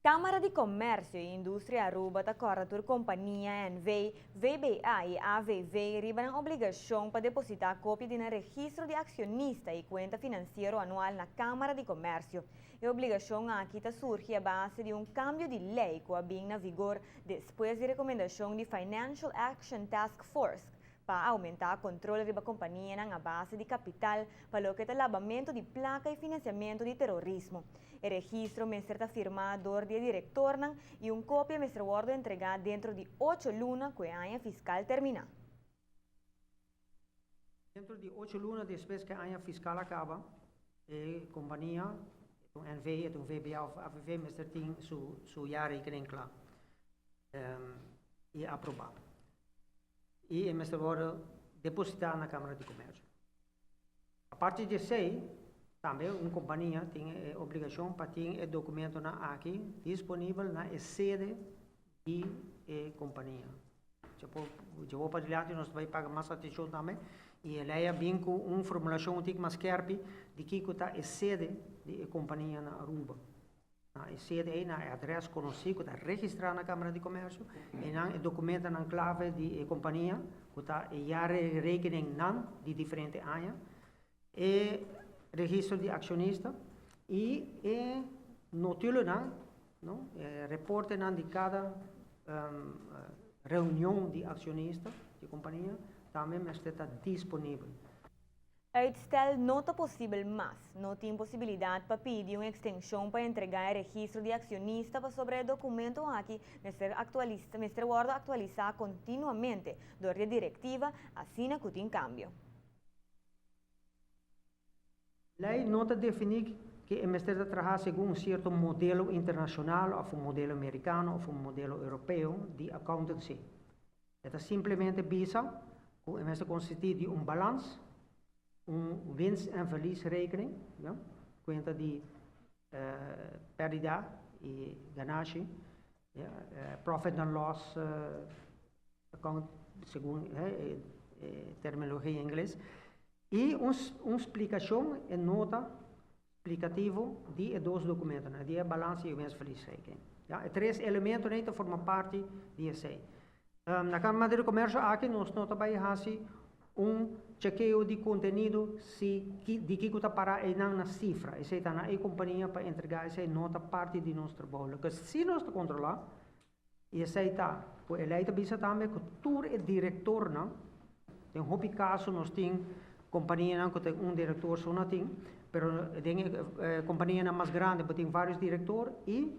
Camara di Comercio y Industria Aruba ta corda tur compania NV, VBA y AVV riba nan obligacion pa deposita copia di nan registro di accionista y cuenta financiero anual na Camara di Comercio. E obligacion aki ta surgi a base di un cambio di ley cu a bin na vigor despues di recomendacion di Financial Action Task Force pa aumenta control riba companianan a base di capital pa loke ta labamento di placa y financiamento di terorismo. E registro mester ta firma door di e directornan y un copia mester wordo entrega dentro di 8 luna cu e aña fiscal termina. Dentro di 8 luna despues cu e aña fiscal a caba, e compania, un NV, un VBA of AVV, mester tin su jaarrekening cla y aproba. Y e mester wordo deposita na Camara di Comercio. Aparte di esey, tambe un compania tin e obligacion pa tin e documentonan aki disponibel na e sede di e compania. Dje pa dilanti nos ta bay paga mas atencion tambe y e ley a bin cu un formulacion un tic mas skerpi di kico ta e sede di e compania na Aruba. Na e sede ey, na e adres conoci cu ta registra na Camara di Comercio, y nan e documentonan clave di e compania, cu ta e jaarrekeningnan di diferente aña, e registro di accionista y e notulennan, no, e reportenan di cada reunion di accionista di compania, tambe mester ta disponibel. Uitstel no ta posibel mas. No tin posibilidad pa pidi un extension pa entrega e registro di accionista pasobra e documento aki mester wordo actualisa continuamente door di directiva, asina cu tin cambio. Ley no ta defini cu e mester ta traha segun un cierto modelo internacional of un modelo americano of un modelo europeo di accountancy. E ta simplemente bisa cu e mester consisti di un balans, un winst- en verliesrekening, ja, cuenta di perdida y ganashi, ja, profit and loss account, segun terminologia ingles, y un explicacion en nota explicativo di e dos documentonan, di e balans y e winst-verliesrekening. Ja, e tres elementonan ta forma parti di esey. Na Camara di Comercio aki nos no ta bay haci un chekeo di contenido si di kico ta para einan na cifra. Esey ta na e compania pa entrega, esey no ta parti di nos trabou. Loke si nos ta controla, y esey ta, cu e ley ta bisa tambe cu tur e directornan, den hopi caso nos tin companianan cu tin un director so no tin, pero den e companianan mas grandi bo tin varios director y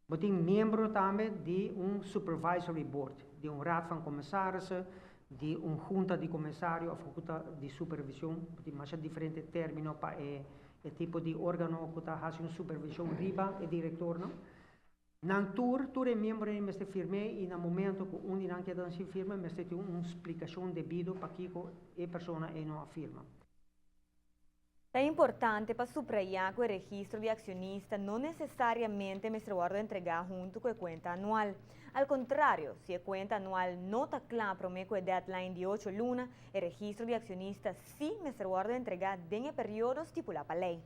bo tin miembro tambe di un supervisory board, di un raad van commissarissen, di un junta di commissario of junta di supervision. Bo tin masha diferente termino pa e tipo di organo cu ta haci un supervision riba e directornan. Nan tur e miembronan mester firma y na momento cu un di nan keda sin firma, mester tin un explicacion debido pakico e persona ey no a firma. Ta importante pa subraya cu e registro di accionista no necesariamente mester wordo entrega hunto cu e cuenta anual. Al contrario, si e cuenta anual no ta cla prome cu e deadline di 8 luna, e registro di accionista si mester wordo entrega den e periodo stipula pa ley.